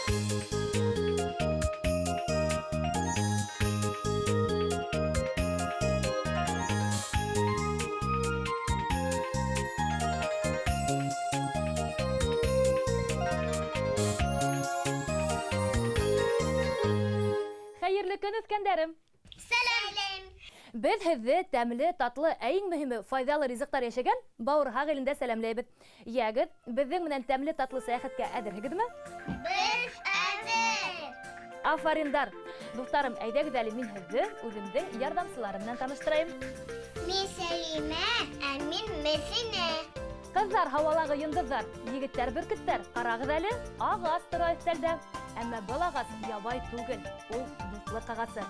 Хәерле көн, үҫкәндәрем! Сәлам! Беҙ һеҙҙе тәмле, татлы, ә иң мөһиме, файҙалы ризыҡтар йәшәгән Бауырһаҡ илендә сәләмләйбеҙ. Йәгеҙ, беҙҙең менән тәмле татлы сәйәхәткә әҙерһегеҙме? Беҙ әҙер! Афариндар! Дуҫтарым, әйҙәгеҙ әле мин һеҙҙе үҙемдең ярҙамсыларым менән таныштырайым. Мин Сәлимә, ә мин Мәҙинә. Ҡыҙҙар һауалағы йондоҙҙар, егеттәр бөркөттәр. Ҡарағыҙ әле, ағас тора өҫтәлдә. Әммә был ағас ябай түгел, ул дуҫлыҡ ағасы.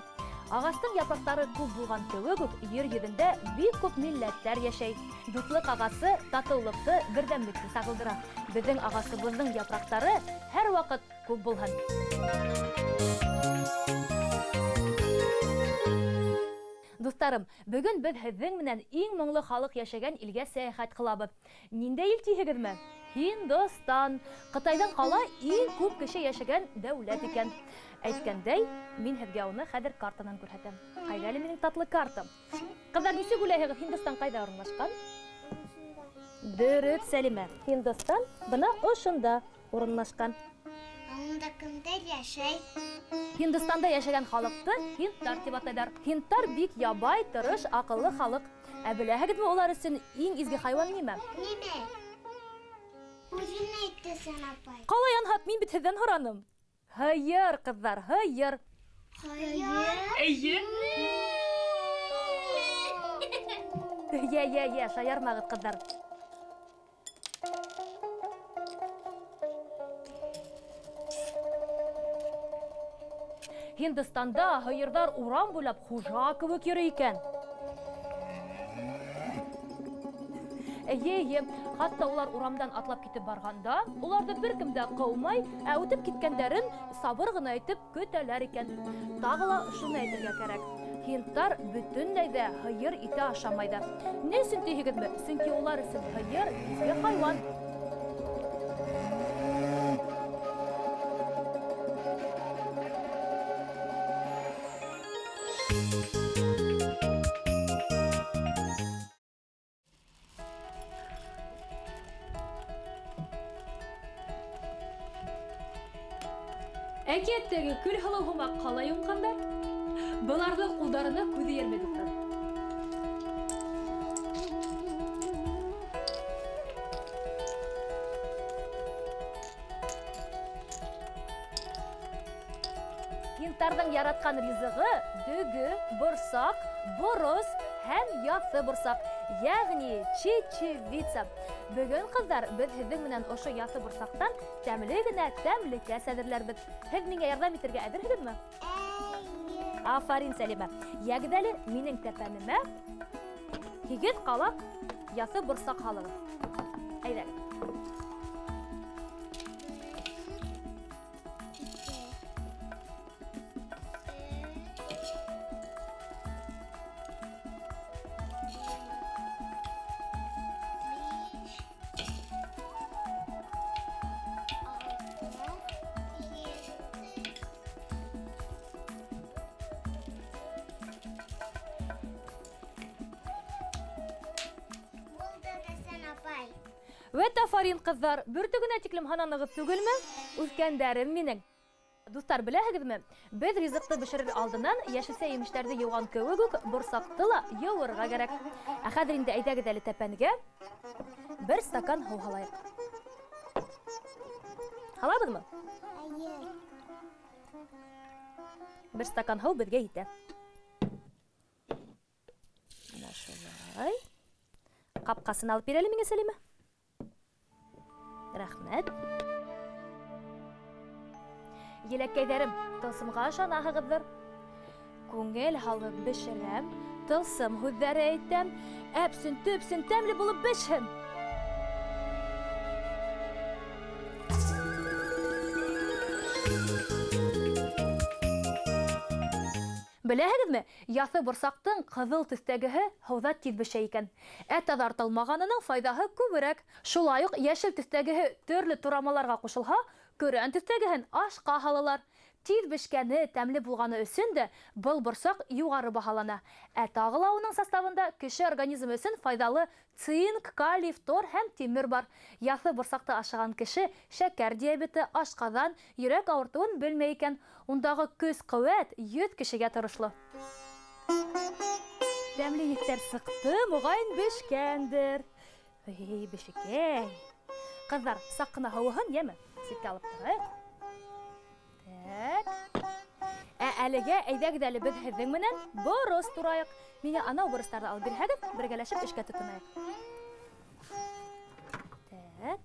Ағастың япраҡтары күп булған кеүек үк, ер йөҙөндә бик күп милләттәр йәшәй. Дуҫлыҡ ағасы татыулыҡты, берҙәмлекте сағылдыра. Беҙҙең ағасыбыҙҙың япраҡтары һәр ваҡыт күп булһын. Дуҫтарым, бөгөн беҙ һеҙҙең менән иң моңло халыҡ йәшәгән илгә сәйәхәт ҡылабыҙ. Ниндәй ил тиһегеҙме? Һиндостан. Ҡытайҙан ҡала иң күп кеше йәшәгән дәүләт икән. Әйткәндәй, мин һеҙгә уны хәҙер картанан күрһәтәм. Ҡайҙа әле минең татлы картам? Ҡыҙҙар, нисек уйлайһығыҙ, Һиндостан ҡайҙа урынлашҡан? Дөрөҫ, Сәлимә. Һиндостан бына ошонда урынлашҡан. Унда кемдәр йәшәй? Һиндостанда йәшәгән халыҡты һиндтар тип атайҙар. Һиндтар бик ябай, тырыш, аҡыллы халыҡ. Ә беләһегеҙме, улар өсөн иң изге хайуан нимә? Нимә? Үҙең әйтәсең, апай. Ҡалай анһат, мин бит һеҙҙән һораным. Һыйыр, ҡыҙҙар, һыйыр. Һыйыр? Эйе. Йә, йә, йә, шаярмағыҙ, ҡыҙҙар. Һиндостанда һыйырҙар урам буйлап хужа кеүек йөрөй икән. Эйе, эйе. Хатта улар урамдан атлап китеп барғанда, уларҙы бер кем дә ҡыумай, ә үтеп киткәндәрен сабыр ғына итеп көтәләр икән. Тағы ла шуны әйтергә кәрәк. Һиндтар бөтөнләй ҙә һыйыр ите ашамайҙар. Ни өсөн тиһегеҙме? Сөнки улар өсөн һыйыр изге хайуан. Әкиәттәге көл һылыу һымаҡ ҡалай уңғандар? Быларҙың ҡулдарына күҙ эйәрмәй, дуҫтар. Һиндтарҙың яратҡан ризығы дөгө, борсаҡ, борос һәм яҫы борсаҡ, йәғни чечевица. Бөгөн, ҡыҙҙар, беҙ һеҙҙең менән ошо яҫы борсаҡтан тәмле генә тәмлекәс әҙерләрбеҙ. Һеҙ миңә ярҙам итергә әҙерһегеҙме? Әйе. Афарин, Сәлимә. Йәгеҙ әле, минең тәпәнемә 8 ҡалаҡ яҫы борсаҡ һалығыҙ. Әйҙәгеҙ. Вәт афарин, ҡыҙҙар, бөртөгөнә тиклем һананығыҙ түгелме? Үҫкәндәрем минең. Дуҫтар, беләһегеҙме? Беҙ ризыҡты бешерер алдынан йәшелсә емештәрҙе йыуған кеүек үк борсаҡты ла йыуырға кәрәк. Ә хәҙер инде әйҙәгеҙ әле тәпәнгә бер стакан һыу һалайыҡ. Һалабыҙмы? Эйе. Бер стакан һыу беҙгә етә. Менә шулай. Ҡапҡасын алып бир әле миңә, Сәлимә. Рәхмәт. Еләкәйҙәрем, тылсымға ышанаһығыҙҙыр. Күңел һалып бешерәм, тылсым һүҙҙәре әйтәм, әпсен төпсен тәмле булып бешһен. Беләһегеҙме, яҫы борсаҡтың ҡыҙыл төҫтәгеһе һыуҙа тиҙ бешә икән. Ә таҙартылмағанының файҙаһы күберәк. Шулай уҡ йәшел төҫтәгеһе төрлө турамаларға ҡушылһа, Көрән төҫтәгеһен ашҡа һалалар. Тиҙ бешкәне, тәмле булғаны өсөн дә был борсаҡ юғары баһалана. Ә тағы ла уның составында кеше организмы өсөн файҙалы цинк, калий, фтор һәм тимер бар. Яҫы борсаҡты ашаған кеше шәкәр диабеты, ашҡаҙан, йөрәк ауыртыуын белмәй икән. Ундағы көс-ҡеүәт 100 кешегә торошло. Тәмле еҫтәр сыҡты, моғайын бешкәндер. Эй, бешекәй. Ҡыҙҙар, саҡ ҡына һыуыһын, йәме? Ситкә алып торайыҡ. Так. Ә әлегә әйҙәгеҙ әле беҙ һеҙҙең менән борос турайыҡ. Миңә анау боростарҙы алып бирһәгеҙ, бергәләшеп эшкә тотонайыҡ. Так.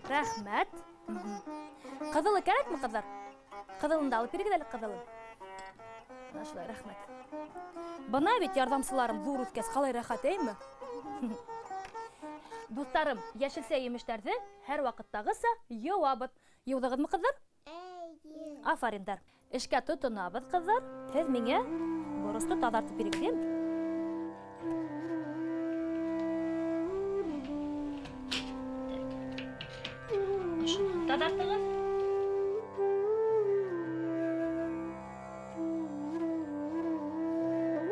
Рәхмәт. Ҡыҙылы кәрәкме, ҡыҙҙар? Ҡыҙылын да алып бирегеҙ әле, ҡыҙылын. Ана шулай, рәхмәт. Бына бит ярҙамсыларым ҙур үҫкәс, ҡалай рәхәт, әйме? Дуҫтарым, йәшелсә емештәрҙе һәр ваҡыттағыса йыуабыҙ. Йыуҙығыҙмы, ҡыҙҙар? Эйе. Афариндар. Эшкә тотонабыҙ, ҡыҙҙар. Һеҙ миңә боросто таҙартып бирегеҙ, әйме? Ошоно таҙартығыҙ.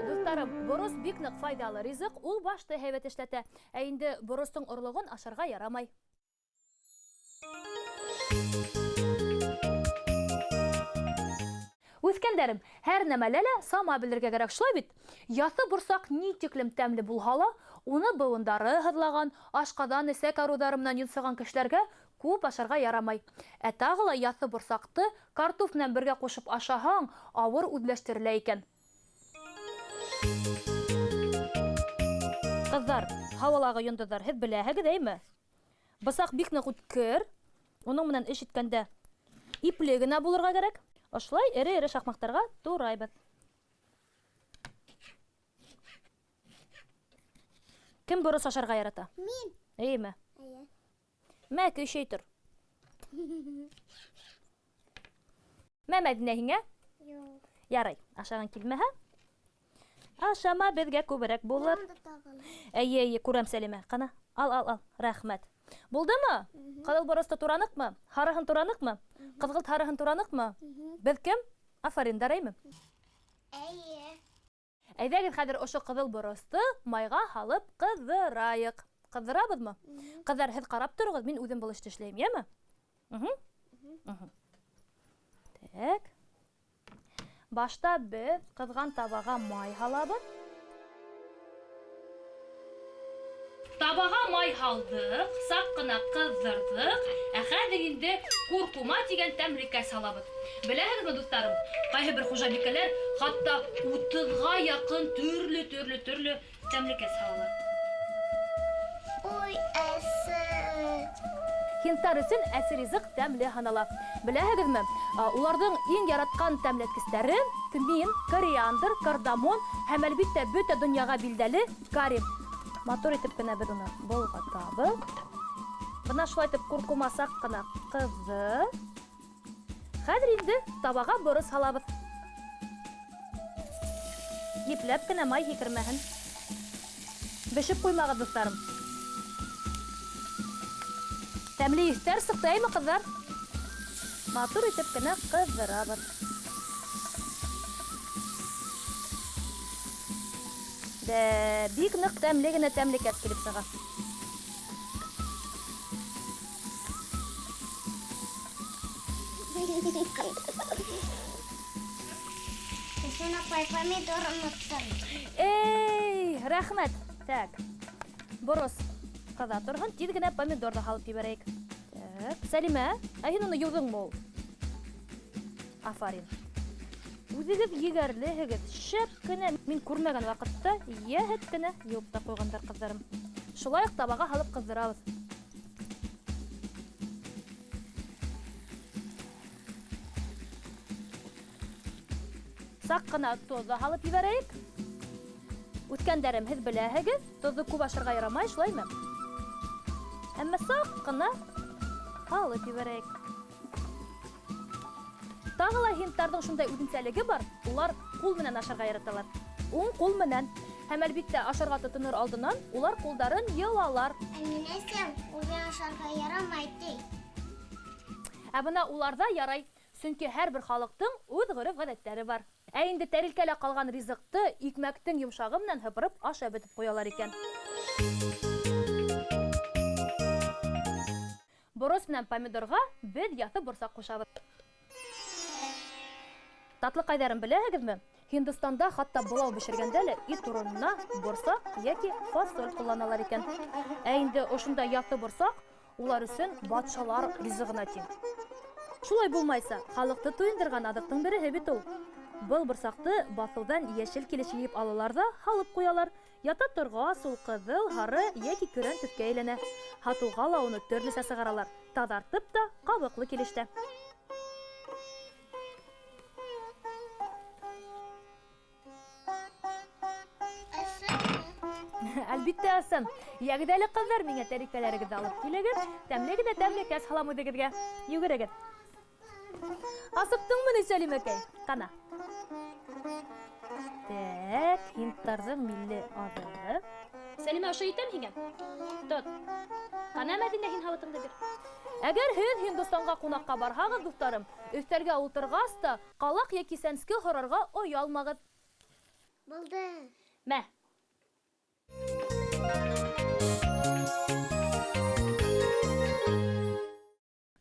Дуҫтарым, борос бик ныҡ файҙалы ризыҡ, ул башты һәйбәт эшләтә. Ә инде боростоң орлоғон ашарға ярамай. Үҫкәндәрем, һәр нәмәлә лә сама белергә кәрәк, шулай бит? Яҫы борсаҡ ни тиклем тәмле булһа ла, уны быуындары һыҙлаған, ашҡаҙан, эсәк ауырыуҙары менән йонсоған кешеләргә күп ашарға ярамай. Ә тағы ла яҫы борсаҡты картуф менән бергә ҡушып ашаһаң, ауыр үҙләштерелә икән. Ҡыҙҙар, һауалағы йондоҙҙар, һеҙ беләһегеҙ, әйме? Бысаҡ бик ныҡ үткер, уның менән эш иткәндә ипле генә булырға кәрәк. Ошолай эре-эре шаҡмаҡтарға турайбыҙ. Кем борос ашарға ярата? Мин. Эйме? Эйе. Мә, көйшәй тор. Мә, Мәҙинә, һиңә? Юҡ. Ярай, ашаған килмәһә? Ашама, беҙгә күберәк булыр. Мин дә тағын. Эйе, эйе, күрәм, Сәлимә. Ҡана, ал, ал, ал. Рәхмәт. Булдымы? Ҡыҙыл боросто тураныҡмы? Һарыһын тураныҡмы? Ҡыҙғылт һарыһын тураныҡмы? Беҙ кем? Афариндар, әйме? Эйе. Әйҙәгеҙ хәҙер ошо ҡыҙыл боросто майға һалып ҡыҙҙырайыҡ. Ҡыҙҙырабыҙмы? Ҡыҙҙар, һеҙ ҡарап тороғоҙ, мин үҙем был эште эшләйем, йәме? Так. Башта беҙ ҡыҙған табаға май һалабыҙ. Табаға май һалдыҡ, саҡ ҡына ҡыҙҙырҙыҡ. Ә хәҙер инде куркума тигән тәмлекәс һалабыҙ. Беләһегеҙме, дуҫтарым, ҡайһы бер хужабикәләр хатта утыҙға яҡын төрлө-төрлө-төрлө тәмлекәс һалалар. Ой, әсе. Һинттар өсөн әсе ризыҡ тәмле һанала. Беләһегеҙме, уларҙың иң яратҡан тәмләткестәре тмин, кориандр, кардамон һәм әлбиттә бөтә донъяға билдәле карри. Матур итеп кенә беҙ уны болғатабыҙ. Бына шулай итеп куркума саҡ ҡына ҡыҙҙы. Хәҙер инде табаға борос һалабыҙ. Ипләп кенә май һикермәһен. Бешеп ҡуймағыҙ, дуҫтарым. Тәмле еҫтәр сыҡты, әйме, ҡыҙҙар? Матур итеп кенә ҡыҙҙырабыҙ. Дә, бик ныҡ тәмле генә тәмлекәс килеп сыға. Гөлсөн апай, помидор оноттом. Эй, рәхмәт. Так, борос ҡыҙа торһон, тиҙ генә помидорҙы һалып ебәрәйек. Так, Сәлимә, ә һин уны йыуҙыңмы ул? Афарин. Үҙегеҙ егәрлеһегеҙ, шәп кенә, мин күрмәгән ваҡытта йәһәт кенә йыуып та ҡуйғандар ҡыҙҙарым. Шулай уҡ табаға һалып ҡыҙҙырабыҙ. Саҡ ҡына тоҙ ҙа һалып ебәрәйек. Үткәндәрем, һеҙ беләһегеҙ, тоҙҙо күп ашарға ярамай, шулаймы? Әммә саҡ ҡына һалып ебәрәйек. Тағы ла һинттарҙың шундай үҙенсәлеге бар, улар ҡул менән ашарға яраталар. Уң ҡул менән. Һәм әлбиттә ашарға тотонор алдынан улар ҡулдарын йыуалар. Ә мин әйтәм, ул менән ашарға ярамай ти. Ә бына уларҙа ярай, сөнки һәр бер халыҡтың үҙ ғөрөф-ғәҙәттәре бар. Ә инде тәрилкәлә ҡалған ризыҡты икмәктең йомшағы менән һыпырып ашап бөтөп ҡуялар икән. Борос менән помидорға беҙ яҫы борсаҡ ҡушабыҙ. Татлыҡайҙарын беләһегеҙме? Һиндостанда хатта былау бешергәндә лә ит урынына борсаҡ йәки фасоль ҡулланалар икән. Ә инде ошондай яҫы борсаҡ улар өсөн батшалар ризығына тиң. Шулай булмайса, халыҡты туйындырған аҙыҡтың береһе бит ул. Был борсаҡты баҫыуҙан йәшел килеш йыйып алалар ҙа һалып ҡуялар. Ята торғас, ул ҡыҙыл, һары йәки көрән төҫкә әйләнә. Һатыуға ла уны төрлөсә сығаралар. Таҙартып та, ҡабыҡлы килеш тә. Әлбиттә, ысын. Йәгеҙ әле, ҡыҙҙар, миңә тәрилкәләрегеҙҙе алып килегеҙ. Тәмле генә тәмлекәс һалам үҙегеҙгә. Йүгерегеҙ. Асыҡтыңмы ни, Сәлимәкәй? Ҡана. Тәк, һиндтарҙың милли аҙығы. Сәлимә, ошо етәме һиңә? Тот. Ҡана, Мәҙинә, һин һауытыңды бир. Әгәр һеҙ Һиндостанға ҡунаҡҡа барһағыҙ, дуҫтарым, өҫтәлгә ултырғас та ҡалаҡ йәки сәнске һорарға оялмағыҙ. Булды. Мә.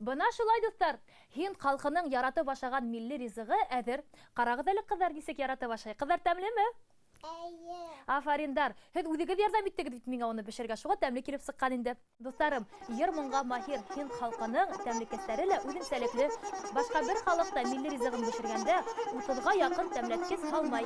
Бына шулай, дуҫтар, һинд халҡының яратып ашаған милли ризығы әҙер. Ҡарағыҙ әле, ҡыҙҙар нисек яратып ашай. Ҡыҙҙар, тәмлеме? Эйе. Афариндар. Һеҙ үҙегеҙ ярҙам иттегеҙ бит миңә уны бешергә, шуға тәмле килеп сыҡҡан инде. Дуҫтарым, йыр-моңға маһир һинд халҡының тәмлекәстәре лә үҙенсәлекле. Башҡа бер халыҡ та милли ризығын бешергәндә 30-ға яҡын тәмләткес һалмай.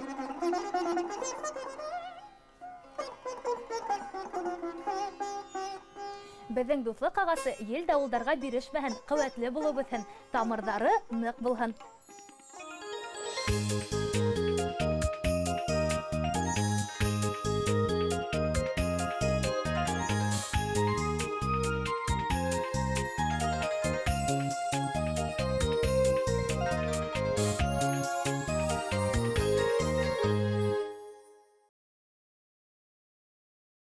Беҙҙең дуҫлыҡ ағасы ел дауылдарға бирешмәһен, ҡеүәтле булып үҫһен, тамырҙары ныҡ булһын.